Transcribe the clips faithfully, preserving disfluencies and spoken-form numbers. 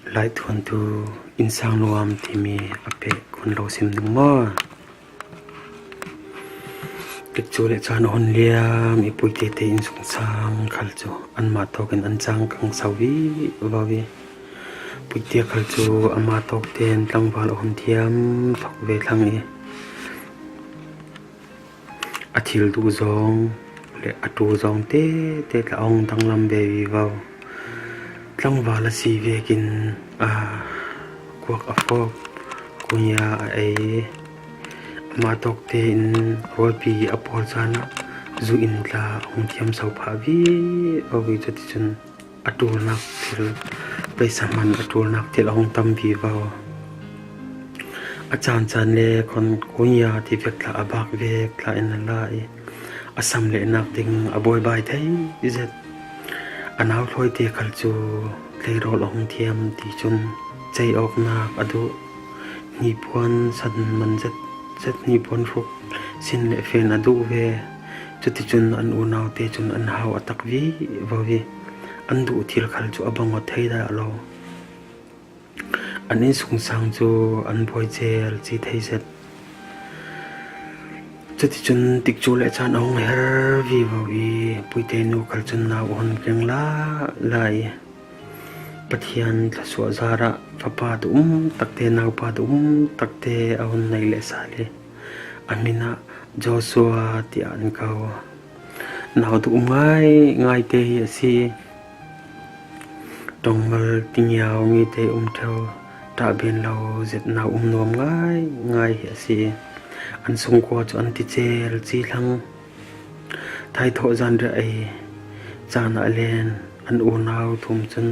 Laithuantu Insang Nuam timi a pek hun lo sim ding maw? Tikcu le caan a hun liam i Puitete innsungsang khal cu anmah tawkin an cang kang so vivo i, Puite khal cu amah tawk tein tlangval a hun thiam thok ve thlang i, a thil duh zong le a ṭul zong tete tla a hung danglam ve vivo. Tlangval a si vekin a kuak a fawp, kunya a ei, amah tawk tein rualpi a pawl caan ah zu in tla a hung thiam so phah vivo i, cuticun a ṭulnak thil, paisa hman a ṭulnak thil a hung tam vivo. A caan caan le khon kunya ti vek tla a bak vek tla in a la i, a samlehnak ding a buaibai thei zet. A nau Thlawite khal cu tleirawl a hung thiam ti cun cei awknak a duh. Hnipuan san man zet zet, hnipuan hruk sin le fen a duh ve. Cuticun an unaute cun an hau a tak vivo i, an duh thil khal cu a bang awt thei dah lo. An innsungsang cu an buai cel ci thei zet. Cuticun tikcu le caan a hung her vivo i, Puite nu khal cun nau a hun keng lala i, Pathian thluasuah zarah fapa duh um takte, naupa duh um takte a hun nei le sal i, a hmin ah Joshua tiah an ko. Nau duh um ngai ngaite hi a si. Ṭongmal tingiau ngite um ṭheu, ṭah ben lo zet nau um nuam ngai ngai hi a si. An sungkua cu an ti cel ci hlang. Thaithawh zanriah ei caan ah len an unau thum cun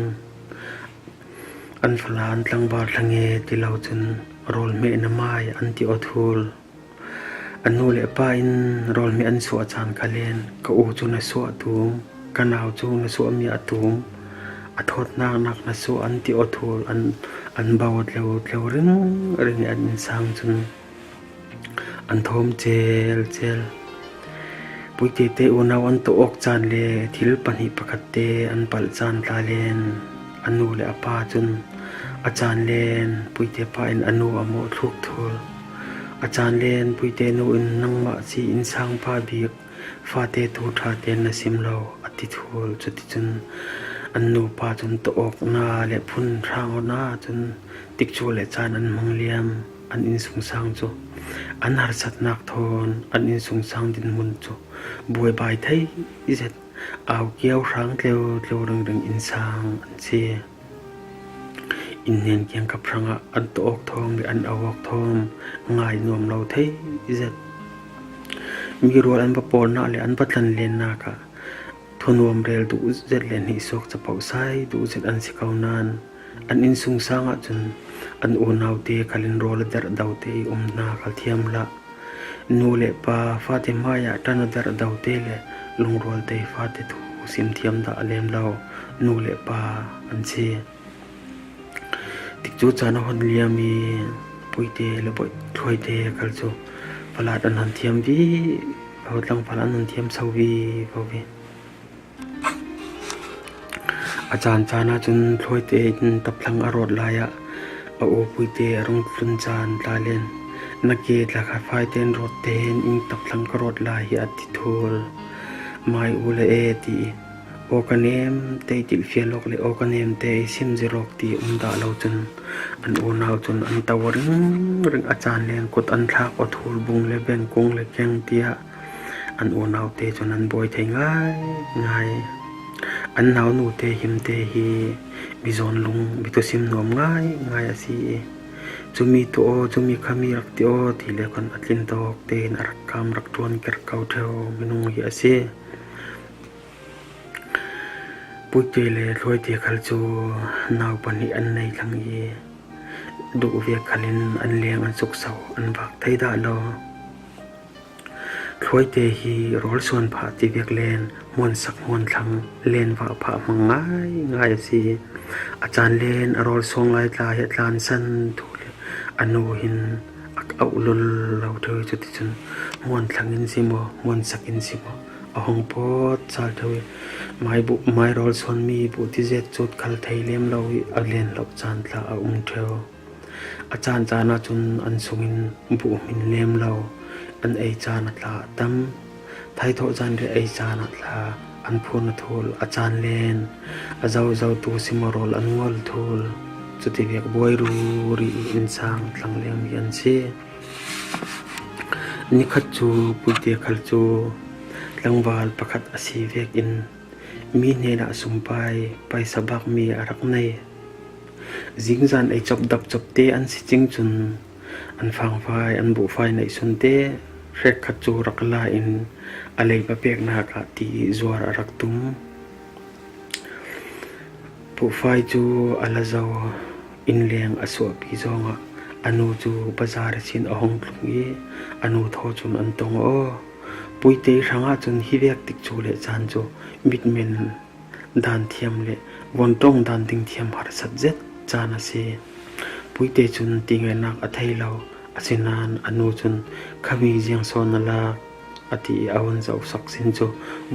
an fala an tlangval thla nge ti lo cun rawl hmeh na mai an ti aw thul. A nu le pa in rawl hmeh an suah caan kha len, ka u cu na suah tum, ka nau cu na suahmi a tum, a thawtnak nak na suah an ti aw thul. An, an bau tleu tleu ring ring i an innsang cun an thawm cel cel. Puitete unau an tawh awk caan le thil pahnih pakhatte an palh caan tla len a nu le a pa cun a caan len Puite pa in a nu a mawh thluk thul. A caan len Puite nu in nangmah si innsang pa bik fate tu ṭha tein na sim lo a ti thul. Cuticun an nupa cun tawh awkna le phun hrang awkna cun tikcu le caan an hmang liam. An innsungsang cu an harsatnak thawn an innsungsang dinhmun cu buaibai thei zet, au kiau hrang tleu tleu ringring innsang an si. Inn hnen kiangkap hrangah an tawh awk thawm le an au awk thawm ngai nuam lo thei zet. Mi rual an va pawlnak le an va tlanlennak ah thunuam rel duh zet le hnihsuak capoh sai duh zet an si ko nain, an innsungsang ahcun an unaute khal in rawl a derhdote i um hna khal thiam hlah. Nu le pa fate hmaiah ṭan a derhdote le lungrualte fate thu sim thiam dah lem lo nu le pa an si. Tikcu caan a hun liam i Puite le Bawi Thlawite khal cu falat an hun thiam vivo, tlangval an hun thiam so vivo i, a caan caan ahcun Thlawite in taphlang a rawt lai ah a u Puite a rung tlun caan tla len, na ke tla kha faite in rawt tein in taphlang ka rawt lai hi a ti thul. Mai u le e ti i, aw ka nem te i tilhfial awk le aw ka nem te i sim zir awk ti um dah lo cun an unau cun an to ringring. A caan len kut an thlak aw thul, bung le beng, kung le keng tiah an unaute cun an buai thei ngai ngai. An naunute himte hi mi zawn lung, mi thusim nuam ngai ngai a si i, cumi tuah aw, cumi kha mi rak ti aw ti le khon a tlin tawk tein a rak kam rak ṭuan ker ko ṭheu minung hi a si. Puite le Thlawite khal cu nau pahnih an nei thlang i, duh viak khal in an leng an sukso an vak thei dah lo. Thlawite hi rawl suan phah ti viak len, hmuansak hmuanthlang len vah phah hmang ngai ngai a si. A caan len a rawl suang lai tla hi a tlansan thu le a nu hin a auh lul lo ṭheu i, cuticun hmuanthlang in si maw, hmuansak in si maw, a hong pawt sal theu i, mai buh, mai rawl suan mi buh ti zet cut khal thei lem lo i, a len loh caan tla a um theu. A caan caan ah cun an sungin buh hmin lem lo, an ei caan a tla a tam. Thaithawh zan le ei caan a tla an phun a thul, a caan len, a zozo tu simarawl an ngol thul. Cuti vek buai ruri i innsang tlang leng mi an si. Nikhat cu Puite khal cu tlangval pakhat a si vekin mi hnenah sumpai paisa bakmi a rak nei. Zingzan ei cop dap cop te an si cing cun an fangfai, an buhfai neih sunte hrekkhat cu rak la in a leiba peknak ah ti zuar a rak tum. Buhfai cu a la zo, innleng a suahpi zongah a nu cu bazar ihsin a hong tlung i a nu thaw cun an tong aw. Puite hrangah cun hi vek tikcu le caan cu mitmen dan thiam le vunṭong dan ding thiam harsat zet caan a si. Puite cun tingaihnak a thei lo, asinain a nu cun, "Khami ziang sawn na lak?" a ti i a vun zohsak sin cu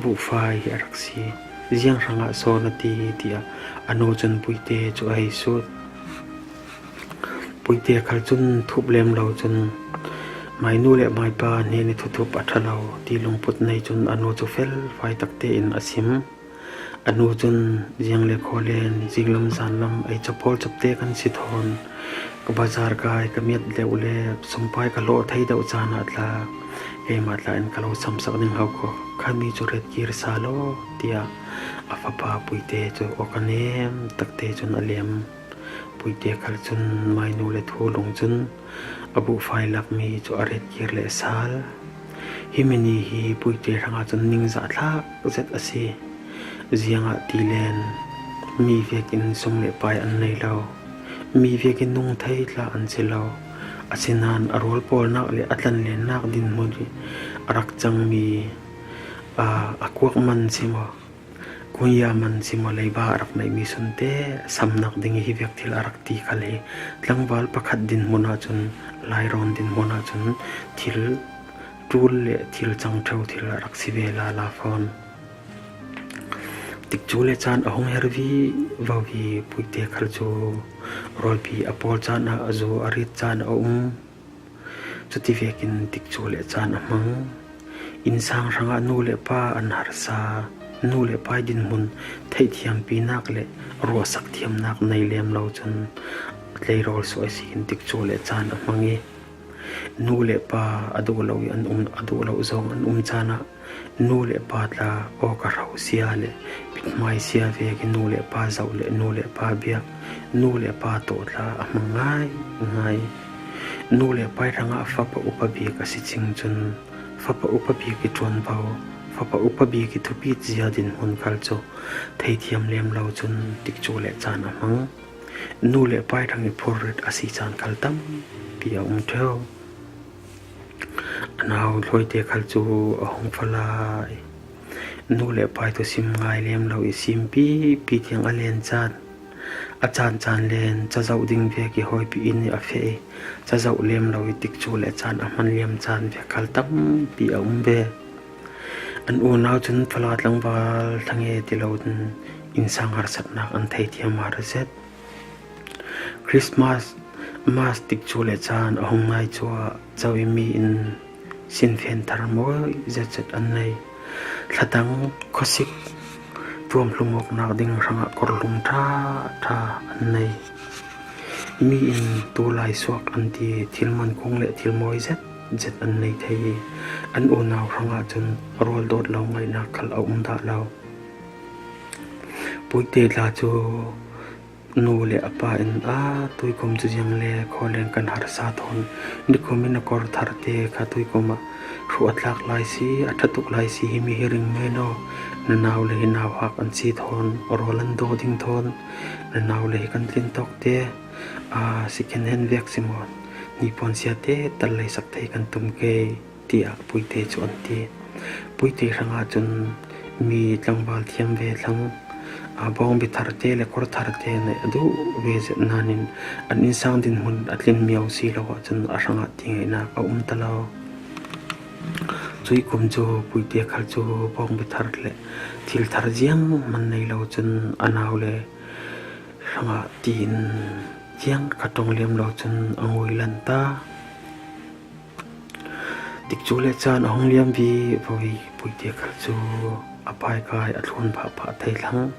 buhfai hi a rak si. "Ziang hrangah sawn na ti?" tiah a nu cun Puite cu a hei sut. Puite khal cun thup lem lo cun, "Mainu le maipa hnen i thuthup a ṭha lo," ti lungput nei cun a nu cu felfai tak tein a sim. A nu cun, "Ziang le khaw len, zinglam zanlam ei capawl capte kan si thawn, ka bazar kai ka miat leuh le sumpai ka hlawh thei deuh caan ah tla, keimah tla in ka lo samsak ding hau ko, khami cu retkir sa law," tiah a fapa Puite cu awk a nem takte cun a lem. Puite khal cun mainu le thu lung cun a buhfai lakmi cu a retkir le a sal. Himi ni hi Puite hrangah cun ningzah thlak zet a si. Ziangahtile mi vekin sum le pai an nei lo, mi vekin nung thei tla an si lo. Asinain a rualpawlnak le a tlanlennak dinhmun i a rak cangmi, aa, a kuak man si maw, kunya man si maw, leiba a rak neihmi sunte samnak ding i hi vek thil a rak ti khal hi tlangval pakhat dinhmun ahcun, lairawn dinhmun ahcun thil ṭul le thil cang ṭheu thil a rak si ve lala fawn. Tikcu le caan a hung her vivo i Puite khal cu rualpi a pawl caan ah a zu a rit caan a um. Cuti vekin tikcu le caan a hmang. Innsang hrangah nu le pa an harsa, nu le pa i dinhmun theihthiampinak le ruahsak thiamnak nei lem lo cun tleirawl suah ihsin tikcu le caan a hmang i, nu le pa a duh lo i an um, a duh lo zong an um caan ah nu le pa tla awka hro sia le mithmai sia vek i nu le pa zoh le nu le pa biak, nu le pa tawh tla a hmang ngaingai. Nu le pa i hrangah fapa upa bik a si cing cun fapa upa bik i ṭuanvo, fapa upa bik i thupit zia dinhmun khal cu theithiam lem lo cun tikcu le caan a hmang. Nu le pa i hrang i phurrit a si caan khal tampi a um ṭheu. A nau hlawite khal cu a hung fa lai. Nu le pa i thusim ngai lem lo i simpipi tiang a len caan, a caan caan len, cazoh ding vek i hawipi inn i a feh i cazoh lem lo i tikcu le caan a hman liam caan vek khal tampi a um ve. An unau cun fala tlangval thlange ti loin innsang harsatnak an theithiam har zet. Christmas, Mass tikcu le caan a hung nai cuah co i mi in sinfen thar mawi zetzet an nei. Thlatang khuasik tuamhlum awknak ding hrangah kawrhlum ṭha ṭha an nei. Mi in tu lai suak an ti, thil mankung le thil mawi zet zet an nei thei i an unau hrangah cun a rual dawt lo ngaihnak khal a um dah lo. Puite tla cu nu le a pa in, "A tuikum cu ziang le khaw len kan harsa thawn, nikum in a kawr tharte kha tuikum ah hruh a tlak lai si, a ṭha tuk lai si, himi hi ring men aw, na nau le hi nauhak an si thawn, rawl an daw ding thawn, na nau le hi kan tlin tawk te, aa, second hand vek si maw, nipuan siate tal lei sak thei kan tum ke," tiah Puite cu an ti. Puite hrangah cun mi tlangval thiam ve thlang, aa, bawngbi tharte le kawr tharte neih a duh ve zet nain an innsang dinhmun a tlin mio si lo ahcun a hrangah tingaihnak a um ta lo. Cui kum cu Puite khal cu bawngbi thar le thil thar ziang man nei lo cun a nau le hrangah tiin ziang khat ṭong liam lo cun a ngui lan ta. Tikcu le caan a hung liam vivo i Puite khal cu a pai kai a thlun phahphah thei thlang.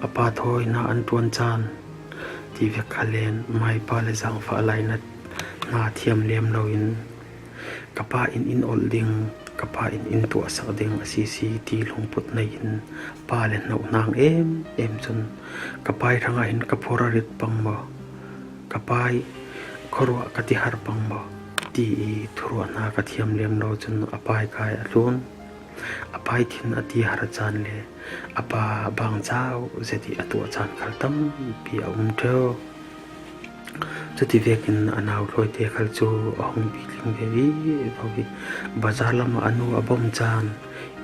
A pa thawi hna an ṭuan caan ti vek kha len maipa le zaangfah lainat hna thiam liam loin ka pa in in olh ding, ka pa in in tuahsak ding a si si ti lungput nei in pa le hnoh hnang em em cun ka pai hrangah hin ka phur a rit pang maw, ka pai khuaruah ka ti har pang maw ti i thuruah hna ka thiam liam lo cun a pai kai a tlun. A pai thin a ti har caan le a pa bangcau zet i a tuah caan khal tampi a um ṭheo. Cuti vekin a nau hlawite khal cu a hung pitling ve vivo i bazar lam ah a nu a bawm caan,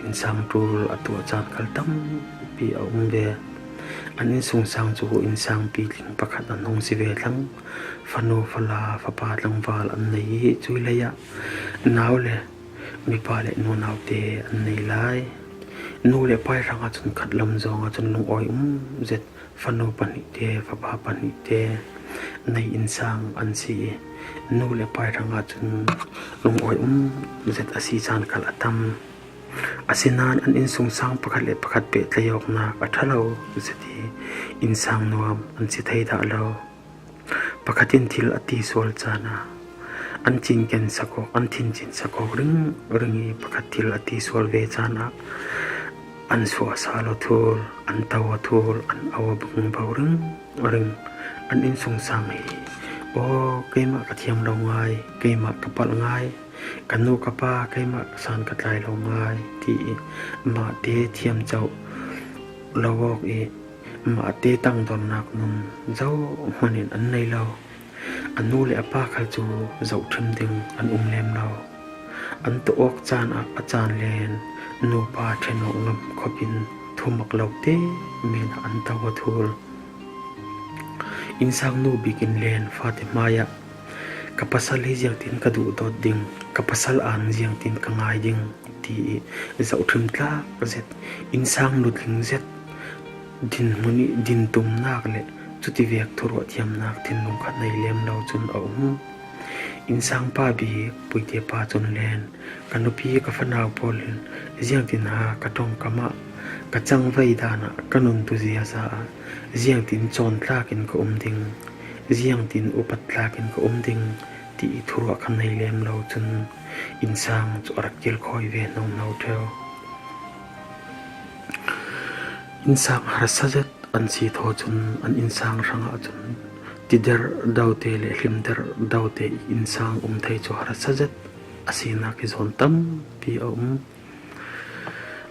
innsang ṭul a tuah caan khal tampi a um ve. An innsungsang cu innsang pitling pakhat an hung si ve thlang. Fanu, fala, fapa tlangval an nei i cui lei ah nau le mipa le nunaute an nei lai. Nu le pai hrangah cun khat lam zong ah cun lungawi um zet fanu pahnihte, fapa pahnihte nei innsang an si i nu le pai hrangah cun lungawi um zet a si caan khal a tam. Asinain an innsungsang pakhat le pakhat pehtlai awknak a ṭha lo zet i innsang nuam an si thei dah lo. Pakhat in thil a ti sual caan ah an cinken sak awk, an thincin sak awk ringring i pakhat thil a ti sual ve caan ah an suah a sal aw thul, an to aw thul, an au aw bungbo ringring. An innsungsang hi, aw, keimah ka thiam lo ngai, keimah ka palh ngai, ka nu ka pa keimah san ka tlai lo ngai ti i mahte thiam co lo awk i mahte tangdornak nun zohhmanh in an nei lo. A nu le a pa khal cu zohṭhim ding an um lem lo. An tuah awk caan ah a caan len nupa ṭhen awk ngam khop in thumak lo te men ah an to aw thul. Innsang nu bik in len fate hmai ah ka pasal hi ziangtin ka duhdawt ding, ka pasal aan ziangtin ka ngai ding ti i zohṭhim tlak zet, innsang nutling zet dinhmun i dintumnak le cuti vek thuruah thiamnak thinlung khat nei lem lo cun a um. Innsang pa bik Puite pa cun len, ka nupi ka fanau pawl in ziangtin ha ka ṭongkam ah ka cangvei dan ah ka nuntu ziaza ah ziangtin cawn tlak in ka um ding, ziangtin upat tlak in ka um ding ti i thuruah kha nei lem lo cun innsang cu a rak kilkhawi ve hno hno ṭheo. Innsang harsa zet an si thaw cun an innsang hrangah cun tiderh dote le hlimderh dote i innsang um thei cu harsa zet a sinak i zawn tampi a um.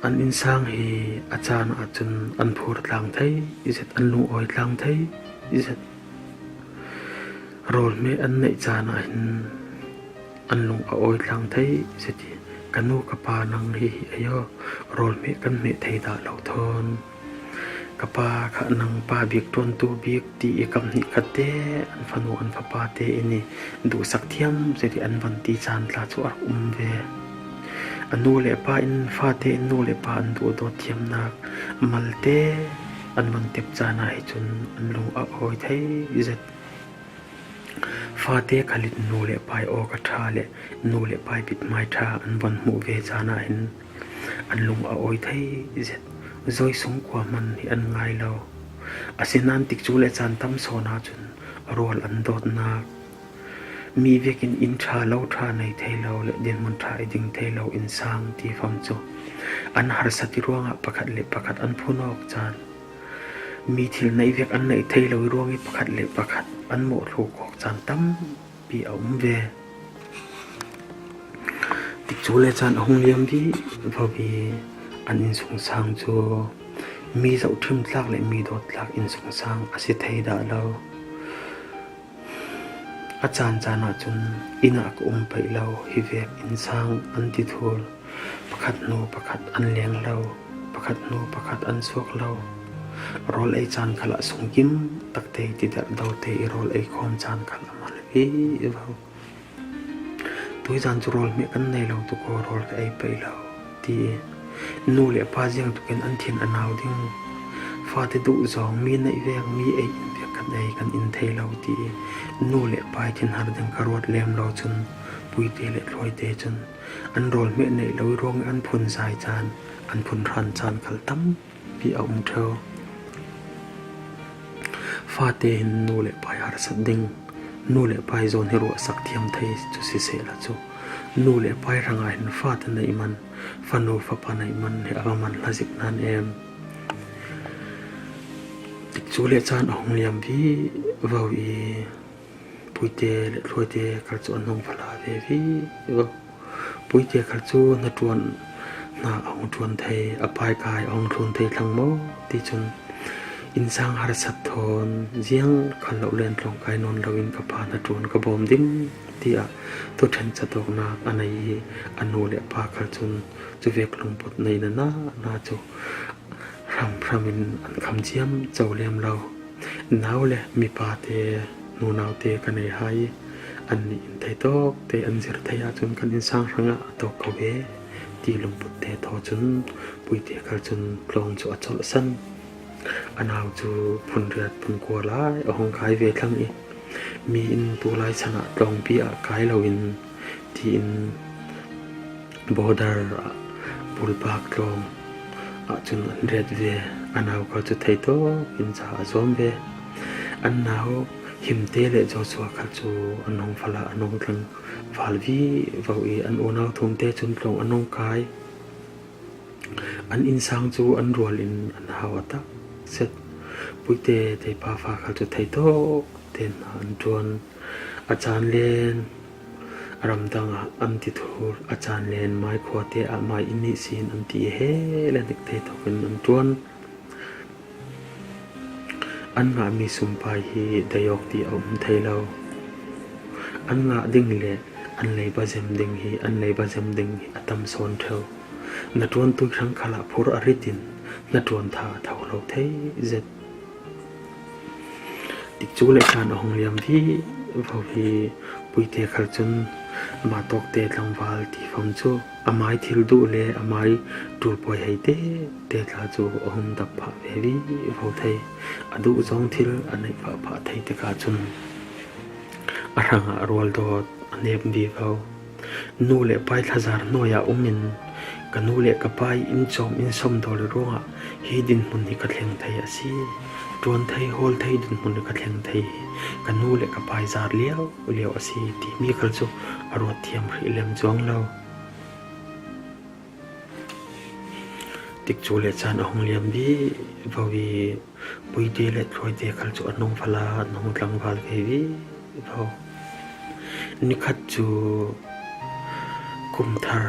An innsang hi a caan ahcun an phur tlang thei i zet, an lungawi tlang thei i zet. Rawlhmeh an neih caan ah hin an lung a awi tlang thei i zet i ka nu ka pa nang hi hi ayo, rawlhmeh kan hmeh thei dah lo thawn. Ka pa kha nang pa bik ṭuantu bik ti i kam hnih khat te an fanu an fapa te in i duhsak thiam zet i an van ti caan tla cu a rak um ve. A nu le pa in fate in nu le pa an duhdawt thiamnak malte an van tep caan ah hi cun an lung a awi thei zet. Fate khal in nu le pa i awka ṭha le nu le pa i bithmai ṭha an van hmuh ve caan ah hin an lung a awi thei zet. Zawi sung kua hman hi an ngai lo. Asinain tikcu le caan tam sawn ahcun rawl an dawtnak, mi vekin inn ṭha lo ṭha nei thei lo le dinhmun ṭha i ding thei lo innsang ti fam cu an harsat i ruangah pakhat le pakhat an phun awk caan, mi thil neih vek an neih thei lo i ruang i pakhat le pakhat an mawhthluk awk caan tampi a um ve. Tikcu le caan a hung liam vivo i an innsungsang cu mi zohṭhim tlak le mi dawt tlak innsungsang a si thei dah lo. A caan caan ahcun inn ah ka um paih lo, hi vek innsang an ti thul. Pakhat hnu pakhat an leng lo, pakhat hnu pakhat an suak lo. Rawl ei caan khal ah sungkim takte i tiderh dote i rawl ei khawm caan khal a mal vivo. Tuizan cu rawl hmeh kan nei lo tuk aw, rawl ka ei pei lo, ti. Nu le pa ziangtukin an thin a nau ding. Fate duh zawng, mi neih vek, mi ei in vek kan ei, kan in thei lo, ti. Nu le pa i thinhar ding ka ruat lem lo cun Puite le Thluaite cun an rawl hmeh neih lo i ruang an phun zai caan, an phun hran caan khal tampi a um ṭheu. Fate hin nu le pa i harsat ding, nu le pa i zawn hi ruahsak thiam thei cu sisehla cu, nu le pa i hrangah hin fate neih man, fanu fapa neih man hi a va man hla zik nan em? Tikcu le caan a hung liam vivo i Puite le Thluaite khal cu an hung fala ve vivo. Puite khal cu hnaṭuan hna a hung ṭuan thei, a paikai a hung thlun thei thlang maw? Ti cun, innsang harsat thawn ziang khal lo len tlawng kai nawn loin ka pa hnaṭuan ka bawm ding, tiah thuṭhen catawknak a nei i a nu le pa khal cun cuvek lungput nei na na na cu hramhram in an kham ciamco lem lo. Nau le mipa te, nunaute ka nei hai i annih in theitawk te an zir thei ahcun kan innsang hrangah a tawk ko ve, ti lungput te thaw cun Puite khal cun tlawng cu a colhsan. A nau cu phunriat phunkua lai a hung kai ve thlang i, mi in tulai san ah tlawngpi ah kai loin, tiin border ah pulpak tlawng ahcun an ret ve. A nau khal cu theitawk in ca a zuam ve. An nau Himte le Joshua khal cu an hung fala, an hung tlangval vivo i an unau Thumte cun tlawng an hung kai. An innsang cu an rual in an hau a tak zet. Puite teipa fa khal cu theitawk te hna an ṭuan. A caan len, a ramdang ah an ti thur, a caan len mai khuate ah mai in ihsin an ti i he le nik theitawk in an ṭuan. An ngahmi sumpai hi dai awk ti a um thei lo. An ngah ding le an leiba zem ding hi, an leiba zem ding hi a tam sawn ṭheu. Hnaṭuan tui hrang khal ah phur a rit in hnaṭuan tha a tho lo thei zet. Tikcu le caan a hung liam vivo hi Puite khal cun mah tawkte tlangval ti fam cu a mai thil duh le a mai ṭulpawi hei te te tla cu a hung dap phah ve vivo thei. A duh zong thil a neih phah phah thei tikah cun a hrangah rual dawt a nem vivo. Nu le pa i thlazar hnuai ah um in ka nu le ka pa i inn cawm, inn sawm dawl i ruangah hi dinhmun hi ka thleng thei a si. Ṭuan thei, hawl thei dinhmun hi ka thleng thei hi ka nu le ka pa i zar lio lio a si timi khal cu a ruat thiam hrih lem cuang lo. Tikcu le caan a hung liam vivo i Puite le Thluaite khal cu an hung fala, an hung tlangval ve vivo. Nikhat cu kumthar,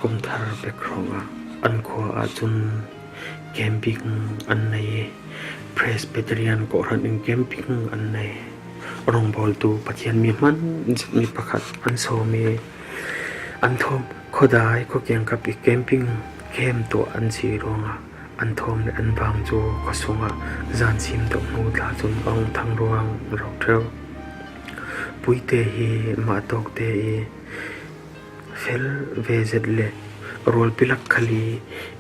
kumthar pek hrawngah an khua ahcun camping an nei. Presbyterian kawhhran in camping an nei. Rongbawltu Pathian mi hman zetmi pakhat an sawm i, an thawm khuadai khuakiangkap i camping camp tuah an si ruangah an thawm le an vang cu khuasung ah zan sim deuh hnu tla cun a hung thang ruang ro ṭheu. Puite hi mah tawkte i fel ve zet le rualpi lak khal i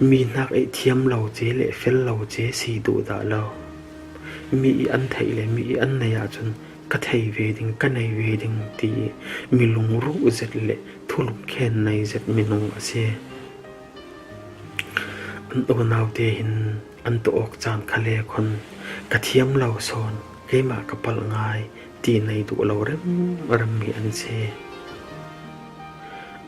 mi hnak eh thiam lo ce le fel lo ce si duh dah lo. Mi i an theih le mi i an nei ahcun ka thei ve ding, ka nei ve ding ti i mi lungruh zet le thulung khen nei zet minung a si. An unaute hin an tuah awk caan khal le khon ka thiam lo sawn, keimah ka palh ngai ti nei duh lo remrem mi an si.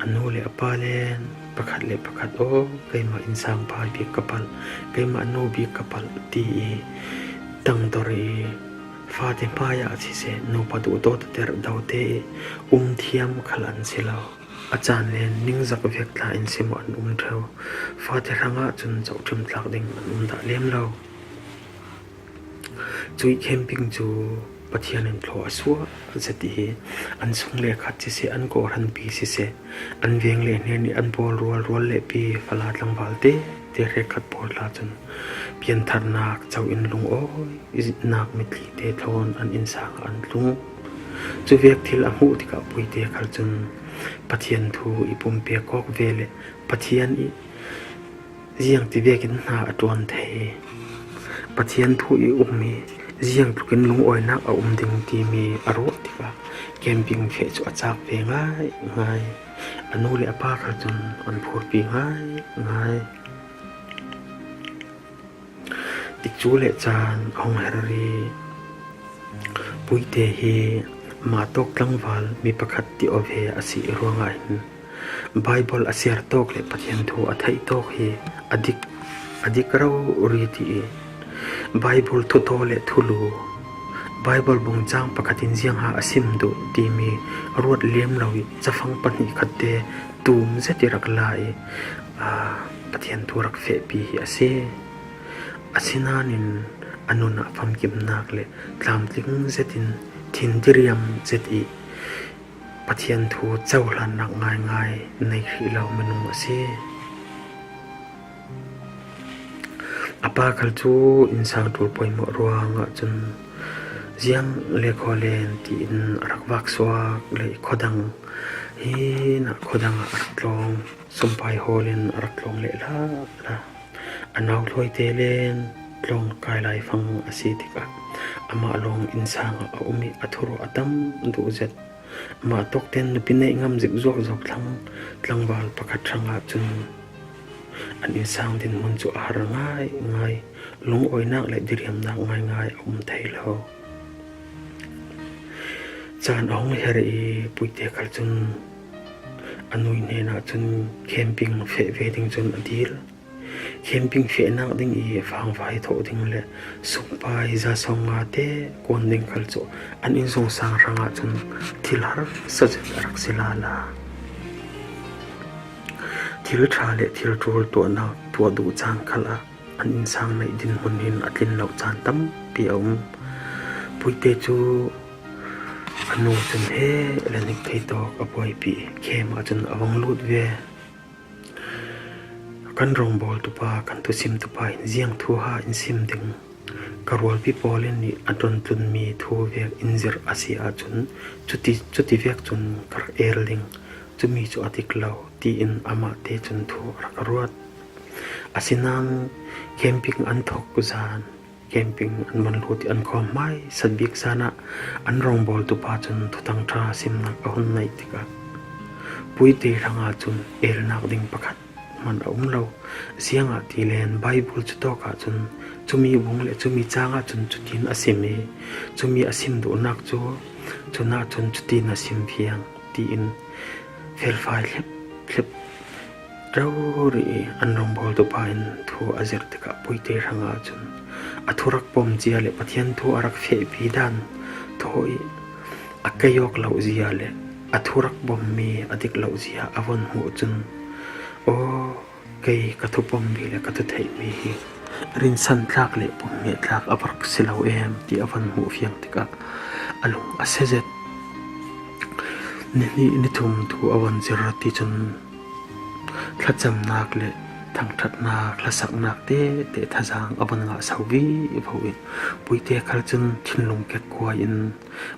A nu le a pa len pakhat le pakhat aw, keimah innsang pa bik ka palh, keimah nu bik ka palh ti i tangdor i fate hmaiah siseh, nupa duhdawt a terh dote i um thiam khal an si lo. A caan len ningzak vek tla in si maw an um ṭheu. Fate hrangah cun cohṭhim tlak ding an um dah lem lo. Cuih camping cu Pathian in thlaw a suah zet i an sung le khat siseh, an kawhhranpi siseh, an veng le hnen i an pawl rual rual le pi fala tlangval te te hrekkhat pawl tla cun piantharnak co in lungawi i zitnak mitli te thlawn an innsang ah an tlung. Cuvek thil a hmuh tikah Puite khal cun Pathian thu i pumpia kawk ve le Pathian i ziang ti vekin hna a ṭuan thei. Pathian thu i um hi ziang tlukin lungawinak a um ding timi a ruah tikah camping feh cu a cak ve ngai ngai. A nu le a pa khal cun an phurpi ngai ngai. Tikcu le caan a hung her i Puite hi mah tawk tlangval mi pakhat ti aw ve a si ruangah hin Baibal a siar tawk le Pathian thu a theih tawk hi a dik, a dik rori ti i Baibal thutaw le thulu, Baibal bung cang pakhat in ziangha a sim duh timi ruat lem lo i cafang pahnih khatte tum zet i rak la i, aa, Pathian thu rak fehpi hi a si. Asinain a nun ah famkimnak le tlamtling zetin thin diriam zet i Pathian thu cohlannak ngaingai nei hrih lo minung a si. A pa khal cu innsang ṭul poimawh ruangah cun ziang le khaw len tiin a rak vak suak le i khuadang hi nah khuadang ah a rak tlawng, sumpai hawl in a rak tlawng le la la. A nau hlawite len tlawng kai lai fang a si tikah amah lawng innsang ah a um i a thuruah a tam duh zet. Mah tawk ten nupi neih ngam zik zuak zuak thlang tlangval pakhat hrangah cun an innsang dinhmun cu a har ngai ngai, lungawinak le diriamnak ngaingai a um thei lo. Caan a hung her i Puite khal cun a nu hnenah cun camping feh ve ding cun a dil. Camping fehnak ding i fangvai thawh ding le sumpai za sawmnga te kuan ding khal cu an innsungsang hrangah cun thil harsa zet a rak si lala. Thil ṭha le thil ṭul tuahnak tuah duh caan khalah an innsang neih dinhmun hin a tlin lo caan tampi a um. Puite cu a nu cun he le hnik thei tawk a buaipi, khem ahcun a vang lut ve. Kan rawngbawltupa, kan thusimtupa in ziang thuha in sim ding, ka rualpi pawl in nih a ṭuantlunmi thu vek in zirh a si ahcun cuti, cuti vek cun ka rak el ding, cumi cu a dik lo, tiin amah te cun thu a rak ruat. Asinain camping an thawk zan, camping an van lut i an khawm hmaisat bik zan ah an rawngbawltupa cun Thuthang ṭha simnak a hun neih tikah Puite hrangah cun elnak ding pakhat hman a um lo. Ziangahtile Baibal cu tawk ahcun cumi bung le cumi cang ahcun cutin a sim i cumi a sim duhnak cu cun ahcun cutin a sim fiang tiin felfai hlephlep rori i an rawngbawltupa in thu a zirh tikah Puite hrangah cun a thu rak pom cia le Pathian thu a rak fehpi dan thaw i a kei awk loh zia le a thu rak pommi a dik loh zia a von hmuh cun, aw, kei ka thu pommi le ka thu theihmi hi rinsan tlak le pumhmeh tlak a va rak si lo em ti a van hmuh fiang tikah a lung a se zet. Nihnih nithum thu a van zir ti cun thlacamnak le thangṭhatnak, hlasaknak tete thazang a van ngah so vivo i Puite khal cun thinlung kekkuai in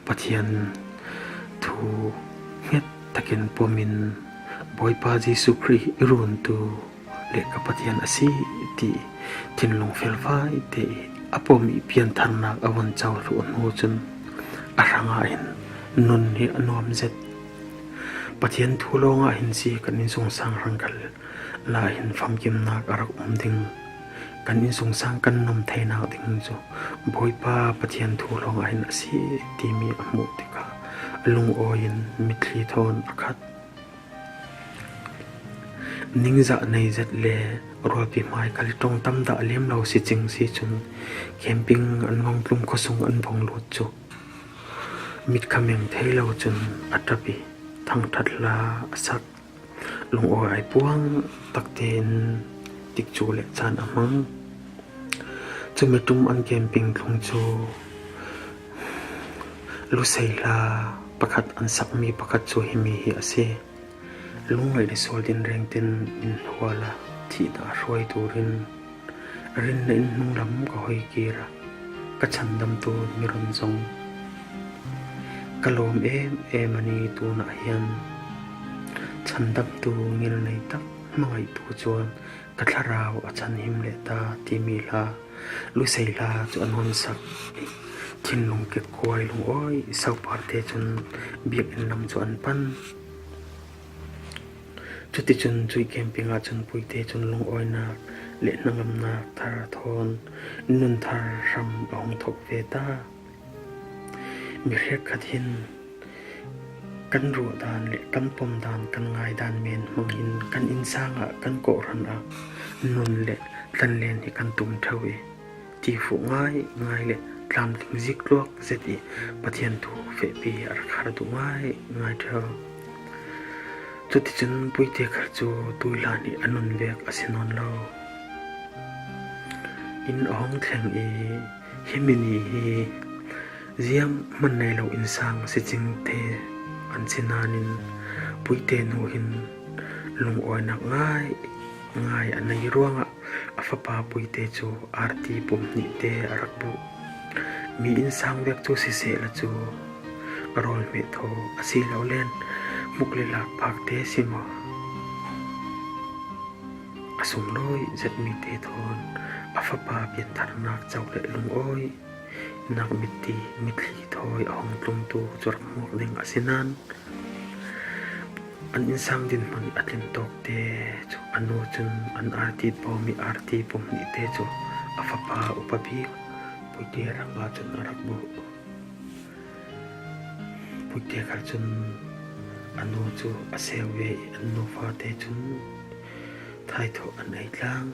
Pathian thu hnget takin pom in Bawipa Jesuh Khrih i runtu le ka Pathian a si ti thinlung felfai te i a pom i piantharnak a vun co hluh hnu cun a hrangah hin nun hi a nuam zet. Pathian thu lawngah hin si kan innsungsang hrang khal lai hin famkimnak a rak um ding. Kan innsungsang kan nuam theinak ding cu Bawipa Pathian thu lawngah hin a si timi a hmuh tikah a lungawi in mitthli thawn a khat. Ningzah nei zet le rualpi hmai khal i ṭong tam dah lem lo si cing si cun camping an vong tlum khuasung an vong lut cu mit kha meng thei lo cun a ṭap i thangṭhat hla a sak. Lungawi ai puang takte in tikcu le caan a hmang. Cumi ṭum an camping tlung cu lusei hla pakhat an sakmi pakhat cu himi hi a si. Lungngaih le sual din rengtin in hual a thihnak a hruaitu rin, rin na inn hnung lam ka hoi kir a, ka chandamtu mirun zong ka lawm em em an i tunah hian Chhandamtu ngilnei tak hmangaihtu chuan ka thlarau a chhanhim leh ta timi hla, lusei hla chu a nawnsak thinlung kekkuai lungawi sauparte chun biak in lam chu an pan. Chuti chun chui camping-ah chun Puite chun lungawinak leh hnangamnak thar thawn nun thar hram a hung thawk ve ta. Mi hriak khat hin kan ruah dan leh kan pawm dan, kan ngai dan men hmang hin kan insangah kan kawhhranah nun leh tlanlen hi kan tum theuh i, ti fuh ngai ngai leh tlamtling zik tluak zet i Pathian thu fehpi a rak har duh ngai ngai theuh. Chuti chun Puite khar chu tuihlan hi a nun vek a si nawn lo. In a hawng thleng i, hemi ni hi ziam hman nei lo insang si ching thei an si nanin Puite nu hin lungawinak ngai ngai a nei ruangah a fapa Puite chu arti pum hnihte a rak buh. Mi insang vek chu siseh la chu a rawl hmeh thaw a si lo len, hmuk leh lak phakte si maw? A sunglawi zet mite thawn a fapa piantharnak chauh leh lungawi nak mitti, mitthli thawi a hawng tlungtu chu rak hmuak ding a si nan, an insang dinhmun a tling tawkte chu a nu chun an arti pawm i, arti pum hnihte chu a fapa upa bik Puite rangah chun a rak buh. Puite khar chun a nu chu a seu ve i, an nu fate chun thaithawh an ei tlang.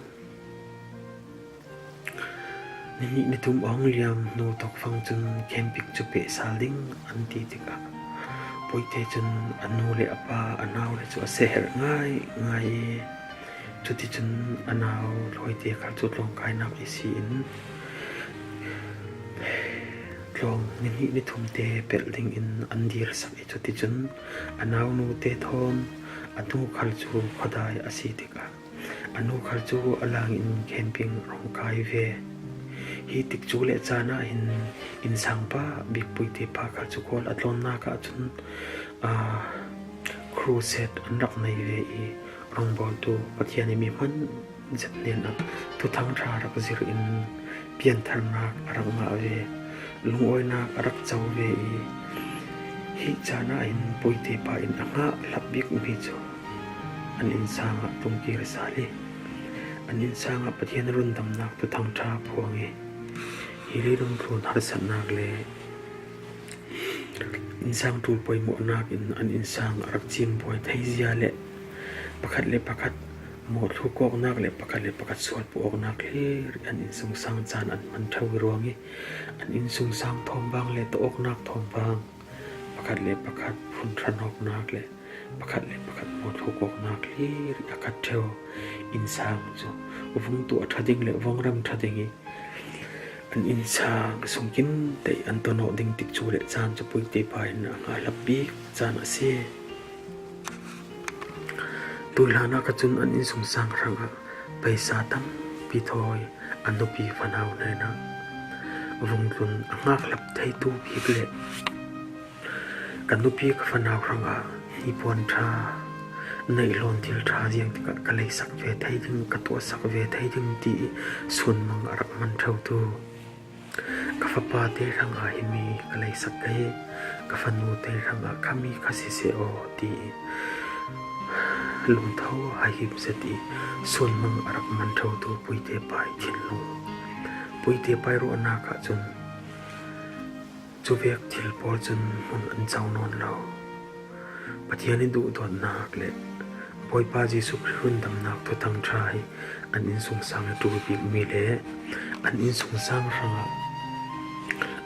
Ni hnih ni thum a hawng liam hnu tawk fang chun camping chu peh sal ding an ti tikah Puite chun a nu leh a pa, a nau leh chu a se herh ngai ngai i, chuti chun a nau Hlawite khar chu tlawngkainak i si in tlawng ni hnih ni thumte pelh dingin an dir sak i, chuti chun a naunute thawn a nu khar chu khawdai a si tikah a nu khar chu a langin camping a hawng kai ve. Hi tikcu leh chanah hin insangpa bik Puite pa khar chu khawl a tlawnnak ah chun, aa, crusade an rak nei ve i, rawngbawltu Pathian i mi hman zet hnenah Thuthang Ṭha rak zir in piantharnak a rak ngah ve, lungawinak a rak cho ve i, hi chanah hin Puite pa in a nghah hlap bik mi chu an insangah tlungkir sal i, an insangah Pathian rundamnak Thuthang Ṭha phuang i, hi leilung thlun harsatnak leh insang ṭul pawimawhnak in an insang a rak chim buai thei zia leh pakhat leh pakhat mawhthluk awknak leh pakhat leh pakhat sual puh awknak hlir i an insungsang chan an hman theuh i ruang i, an insungsang thawm bang leh tawh awknak thawm bang, pakhat leh pakhat phun ṭha nawknak leh pakhat leh pakhat mawhthluk awknak hlir i a khat theuh. Insang chu vung tuah ṭha ding leh vung rem ṭha ding i, an insang sungkim tei an tawnawh ding tikcu leh chan chu Puite pa in a nghah hlap bik chan a si. Tuihlan ah kha chun an insungsang hrangah paisa tampi thawi a nupi fanau hnenah vung tlun a nghak hlap theitu bik leh ka nupi ka fanau hrangah hnipuan ṭha, neih hlawn thil ṭha ziang tikah ka leisak ve thei ding, ka tuahsak ve thei ding ti i sunmang a rak hman theuhtu, ka fapate hrangah hi mi ka leisak ka hi, ka fanute hrangah kha mi kha siseh aw ti i lungtho haihip zet i sunmang a rak hman theuhtu Puite pa i thinlung, Puite pa i ruahnak ah chun chuvek thil pawl chun hmun an cho nawn lo. Pathian i duhdawtnak leh Bawipa Jesuh Khrih rundamnak Thuthang Ṭha hi an insungsang i ṭul bik mi leh an insungsang hrangah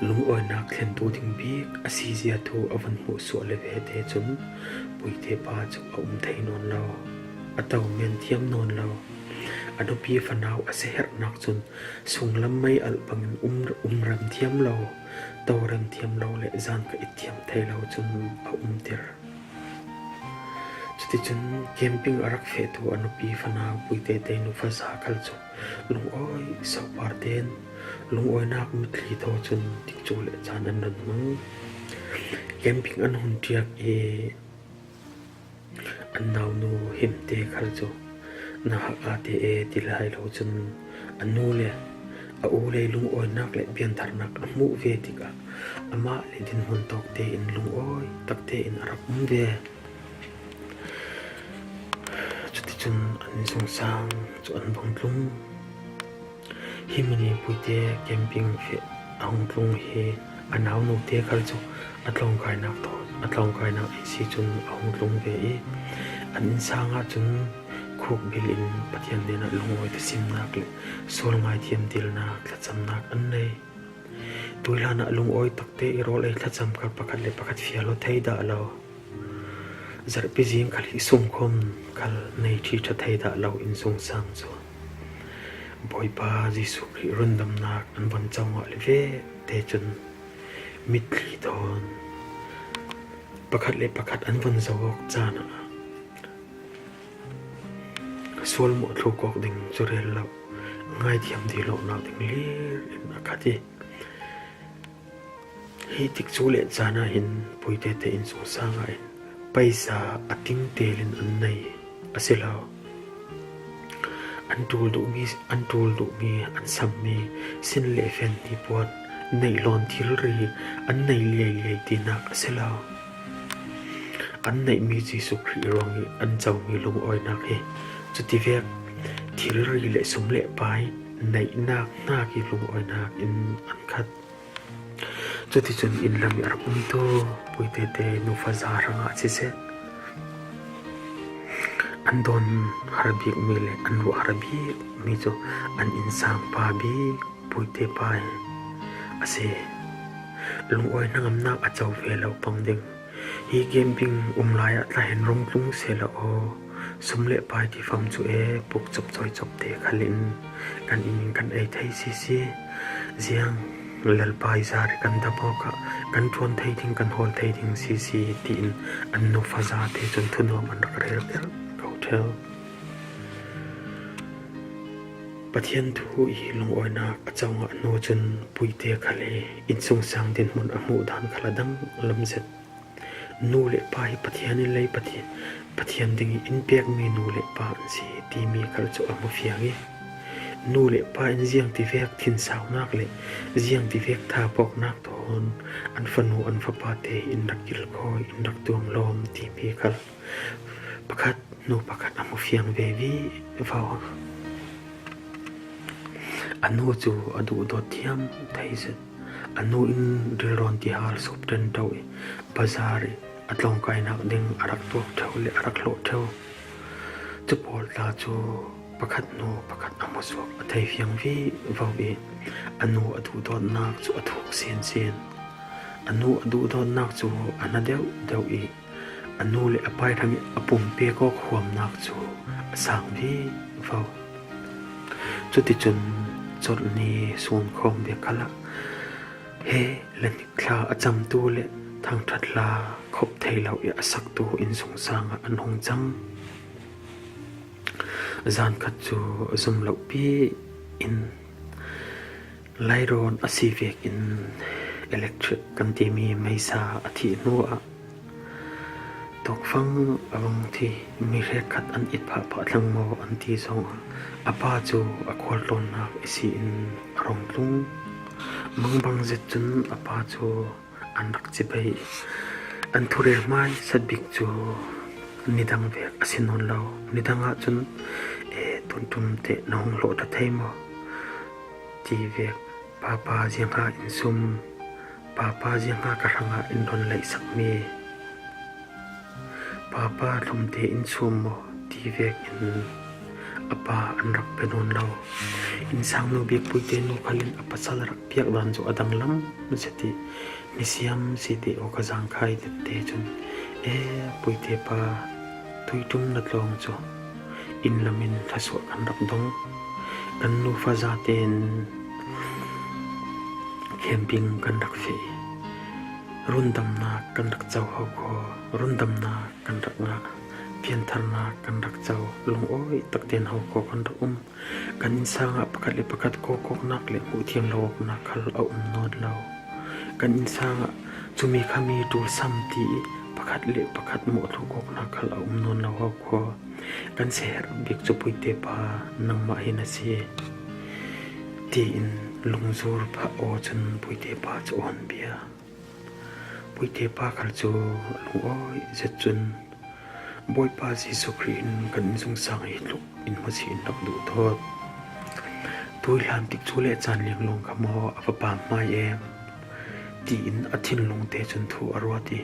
lungawinak thlentu ding bik a si zia thu a vun hmuhsuah leh vete chun Puite pa chu a um thei nawn lo, a to men thiam nawn lo. A nupi fanau a se herhnak chun sunglam mei alh bangin um, um rem thiam lo, to rem thiam lo leh zan ka it thiam thei lo chun a umtir. Chuti chun camping a rak fehtu a nupi fanau Puite tei nu faza khal chu lungawi sauparte in lungawinak mitthli thaw chun tikcu leh chan an rawn hmang. Camping an hun ṭiak i, An naunu Himte khal cu na hak aa te e ti lai lo cun a nu le a u lei lungawinak le piantharnak a hmuh ve tikah amah le dinhmun tawk tein lungawi tak tein a rak um ve. Cuticun an innsungsang cu an vung tlung. Hi mi ni Puite camping feh a hung tlung hi a naunu te khal cu a tlawngkainak thaw, a tlawngkainak ei si cun a hung tlung ve i an innsang ahcun khukbil in Pathian hnenah lungawi thusimnak le sual ngaithiam dilnak thlacamnak an nei. Tuihlan ah lungawi takte i rawl ei thlacam khal pakhat le pakhat fial aw thei dah lo. Zarhpi zing khal i sungkhom khal nei ṭhi ṭha thei dah lo innsungsang cu Bawipa Jesuh Khrih rundamnak an von co ngah le ve te cun mitthli thawn pakhat le pakhat an von zo awk caan ah sual mawh thluk awk ding cu rel lo, ngaithiam dih lonak ding lir in a khat i, hi tikcu le caan ah hin Puite te innsungsang ah hin paisa a ting tel in an nei a si lo. An ṭul duhmi, an ṭul duhmi, an sammi sin le fen hnipuan neih lawn thilri an nei liailiai tinak a si lo. An neihmi Jesuh Khrih ruang i an comi lungawinak hi cutivek thilri le sum le pai neihnak hnak i lungawinak in an khat. Cuticun inn lam i a rak umtu Puite te nufaza hrangah siseh, an dawn har bikmi le an ruah har bikmi cu an innsang pa bik Puite pa hi a si. Lungawi hnangamnak a co ve lo pang ding. Hi camping um lai ah tla hin rung tlung seh law aw, sum le pai tifam cu e puk copcawi cop te khal in kan inn in kan ei thei sisi. Ziang Lalpa i zar i kan dam awkah kan ṭuan thei ding, kan hawl thei ding sisi, tiin an nufaza te cun thunuam an rak rel kerh ko ṭheu. Pathian thu i lungawinak a co ngah hnu cun Puite khal i innsungsang dinhmun a hmuh dan khal a dang lam zet. Nu le pa hi Pathian in lei Pathian, Pathian ding i in pekmi nu le pa an si timi khal cu a hmu fiang i, nu le pa in ziangtivek thinsaunak le ziangtivek thapawknak thawn an fanu an fapa te in rak kilkhawi, in rak tuanglawm timi khal pakhat hnu pakhat a hmu fiang ve vivo. A nu cu a duhdawt thiam thei zet. A nu in rilrawn tihal sup ṭanṭo i bazar i a tlawngkainak ding a rak tuak ṭheu le a rak hlawh ṭheu. Cu pawl tla cu pakhat hnu pakhat a hmusuak a thei fiang vivo i a nu a duhdawtnak cu a thuk sinsin. A nu a duhdawtnak cu a hna deuhdeuh i a nu le a pa hrang i a pumpek awk huamnak cu a sang vivo. Cuticun colhni sunkhawm bia khalah he le hnik thla a camtu le thangṭhat hla khop thei lo i a saktu innsungsang ah an hung cang. Zan khat cu zum lohpi in lairawn a si vekin electric kan timi meisa a thih hnuah tawkfang a vang thi mi hrekkhat an it phahphah thlang maw an ti zongah a pa cu a khualtlawnnak i si in a rung tlung. Mangbang zet cun a pa cu an rak cibai. An thurel hmai sat bik cu nidang vek a si nawn lo. Nidang ahcun, "E, tunṭum te na hung hlawh ṭha thei maw?" ti vek. "Papa ziangha in sum, Papa ziangha ka hrangah in rawn leihsakmi, Papa thlum te in sum maw?" ti vekin a pa an rak pe nawn lo. Innsangnu bik Puite nu khal in a pasal rak piak dan cu a danglam zet i, ni siam si te aw ka zangkhai tette cun, "E, Puite pa, tuiṭum na tlawng cu inn lam in thlasuah kan rak dong. Kan nufa za tein camping kan rak feh i, rundamnak kan rak co ho kho, rundamnak kan rak ngah, piantharnak kan rak co, lungawi tak tein ho kho kan rak um. Kan innsang ah pakhat le pakhat kawkawknak le hmuh thiam lo awknak khal a um nawn lo. Kan innsang ah cumi khami ṭulsam ti i pakhat le pakhat mawh tluk awknak khal a um nawn lo ho khua. Kan si herh bik cu Puite pa nangmah hi na si, tiin lungzur phah aw cun Puite pa cu a hun bia. Puite pa khal cu lungawi zet cun, Bawipa Jesuh Khrih in kan innsungsang hi tluk in hmusi in rak duh dawt. Tuihlan tikcu le caan linglawng kha maw a va pam hmai em? Tiin a thinlung te cun thu a ruat i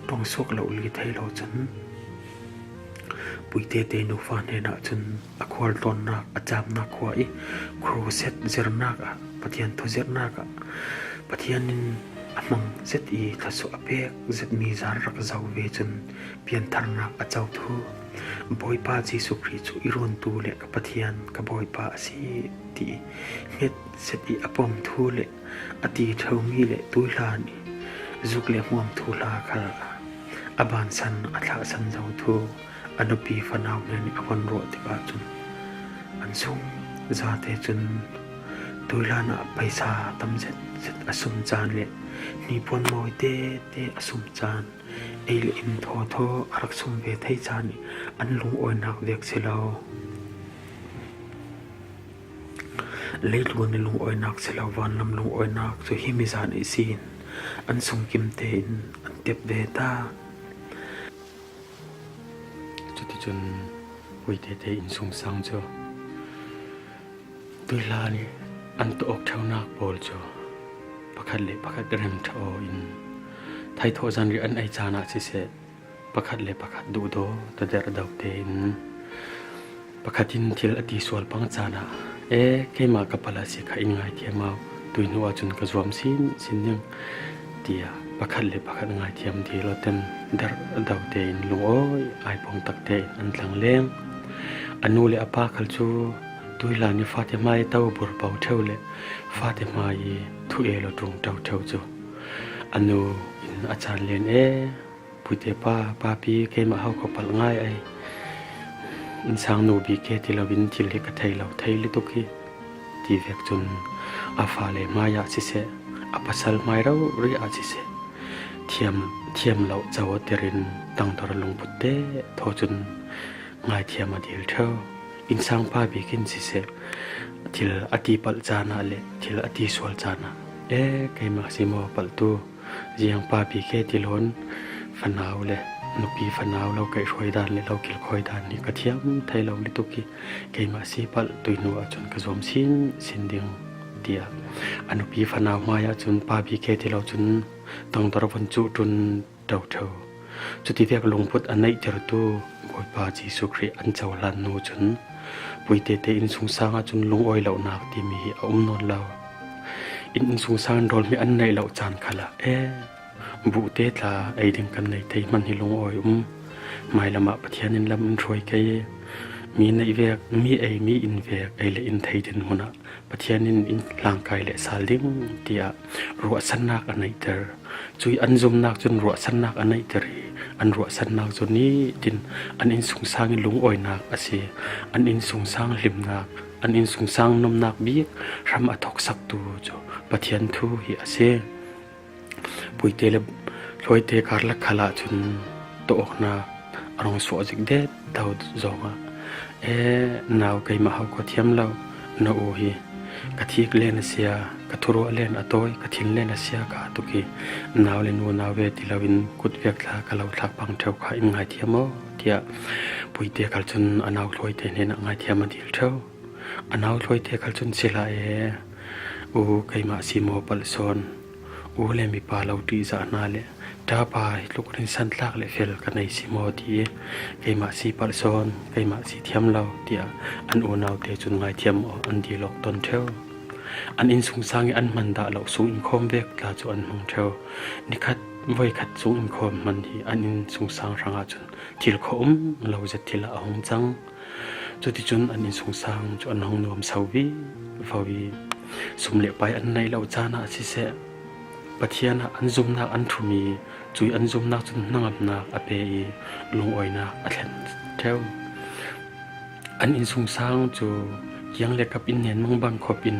ṭong suak lo li thei lo cun, Puite te nufa hnenah cun a khualtlawnnak, a camnak khua i khuaruset zirnak ah, Pathian thu zirnak ah, Pathian in a hmang zet i thlasuah a pek zetmi zan rak zoh ve cun piantharnak a co thu, Bawipa Jesuh Khrih cu i runtu le ka Pathian, ka Bawipa a si, ti i hmet zet i a pom thu le a ti ṭheumi le tuihlan i zuk le hmuam thuhla khal a bansan a thlahsan zo thu a nupi fanau hnen i a von ruah tikah cun an sung zate cun tuihlan ah phaisa tam zet zet a sum caan le hnipuan mawi tete a sum caan, ei le in thawthaw a rak sum ve thei caan i an lungawinak vek si lo. Leitlun i lungawinak si lo, vanlam lungawinak cu hi mizan ihsin an sungkim tein an tep ve ta. Cuticun Puite te innsungsang cu tuihlan i an tuah awk ṭheunak pawl cu pakhat le pakhat rem ṭha aw in theithawh zanriah an ei caan ah siseh, pakhat le pakhat duhdaw taderh do tein pakhat in thil a ti sual pang caan ah, e, keimah ka palh a si kha in ngaithiam au, tuihnu ahcun ka zuam sinsin ding, tiah pakhat le pakhat ngaithiam dil aw ten derh do tein lungawi ai pong tak tein an tlang leng. A nu le a pa khal cu tuihlan i fate hmai to burpo ṭheu le fate hmai i thu el aw ṭung ṭo ṭheu cu a nu in a caan len e, Puite pa, papi, keimah ho kha palh ngai ai. Innsang nu bik he ti loin thil hi ka thei lo, thei lutuk hi, ti vek cun a fale hmai ah siseh, a pasal hmai rori ah siseh, thiam, thiam lo co a tir in tangdor lungput te thaw cun ngaithiam a dil ṭheu. Innsang pa bik in siseh, thil a ti palh caan ah le thil a ti sual caan ah, e, keimah si maw palhtu? Ziang pa bik he ti loin fanau le nupi fanau lo kaihhruai dan le lo kilkhawi dan hi ka thiam thei lo lutuk hi, keimah si palh, tuihnu ahcun ka zuam sinsin ding, tiah a nupi fanau hmai ahcun pa bik he ti lo cun tangdor von cuh ṭun ṭo ṭheu. Cutivek lungput a neihtertu Bawipa Jesuh Khrih an cohlan nu cun Puite te innsungsang ahcun lungawi lonak timi hi a um nawn lo. In innsungsang in rawlhmeh an neih loh caan khalah, e, buhte tla ei ding kan nei thei hmanh hi lungawi um. Hmailam ah Pathian in lam in hruai kei i mi neih vek, mi ei, mi in vek ei le in thei dinhmun ah Pathian in in hlangkai le sal ding, tiah ruahsannak a neihter. Cui an zumnak cun ruahsannak a neihter i an ruahsannak cu nitin an innsungsang i lungawinak a si. An innsungsang hlimnak, an innsungsang nomnak bik hram a thawksaktu cu Pathian thu hi a si. Puite le hluaite karlak khal ahcun tawh awknak a rung suah zik det do zongah, e, nau, keimah ho kha thiam lo, na u hi ka thik len a sia, ka thuruah len a tawi, ka thin len a sia ka tuk i nau le nu nau ve ti loin kut vek tla ka lo thlak pang ṭheu kha in ngaithiam aw, tiah Puite khal cun a nau hluaite hnenah ngaithiam a dil ṭheu. A nau hluaite khal cun, sila e, u, keimah si maw palh sawn, u le mipa lo ṭihzah hna le ṭapa hi tluk rinsan tlak le fel ka nei si maw ti i keimah si palh sawn, keimah si thiam lo, tiah an unaute cun ngaithiam aw an dil awk ton ṭheu. An innsungsang i an hman dah lo sung inkhawm vek tla cu an hmang ṭheu. Nikhat voikhat sung inkhawm hman hi an innsungsang hrangah cun thil khuaum lo zet thil ah a hung cang. Cuticun an innsungsang cu an hung nuamso vivo i sum le pai an neih loh caan ah siseh, Pathian ah an zumnak an ṭhum i cui an zumnak cun hnangamnak a pe i lungawinak a thlen ṭheu. An innsungsang cu kiang le kap in nen mangbang khop in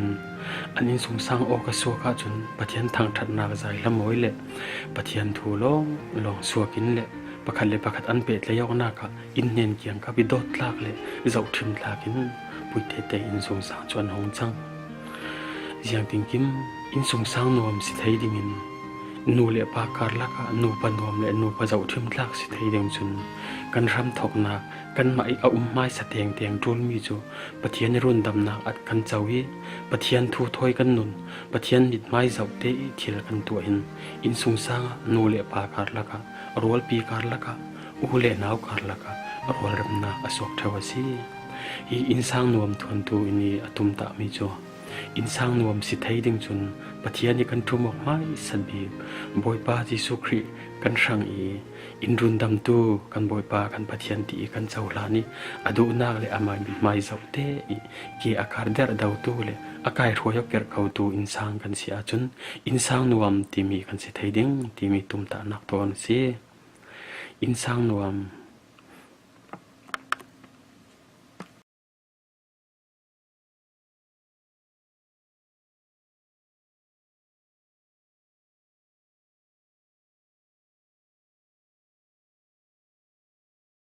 An innsungsang awk a suak ahcun Pathian thangṭhatnak zai hlamawi le Pathian thu lawnglawng suak in le pakhat le pakhat an pehtlai awknak ah inn hnen kiangkap i dawt tlak le zohṭhim tlak in puite te innsungsang cu an hung cang. Ziangtinkim innsungsang nuam si thei dingin nu le pa karlak ah nupa nuam le nupa zohṭhim tlak si thei ding cun kan hramthawknak kanmah i a um hmaisa tengteng ṭulmi cu Pathian i rundamnak at kan co i Pathian thu thawi kan nun, Pathian mithmai zohte i thil kan tuah in innsungsang ah nu le pa karlak ah, rualpi karlak ah, u le nau karlak ah rualremnak a suak ṭheu a si. Hi innsang nuam thuantu in i a tumtahmi cu innsang nuam si thei ding cun Pathian i kan ṭum awk hmaisa bik Bawipa Jesuh Khrih kan hrang i in rundamtu kan Bawipa kan Pathian ti i kan cohlan i a duhnak le amai mithmai zohte i ke a kar derhdotu le a kaihruai awk kerhkotu innsang kan si ahcun innsang nuam timi kan si thei ding timi tumtahnak thawn a si. Innsang nuam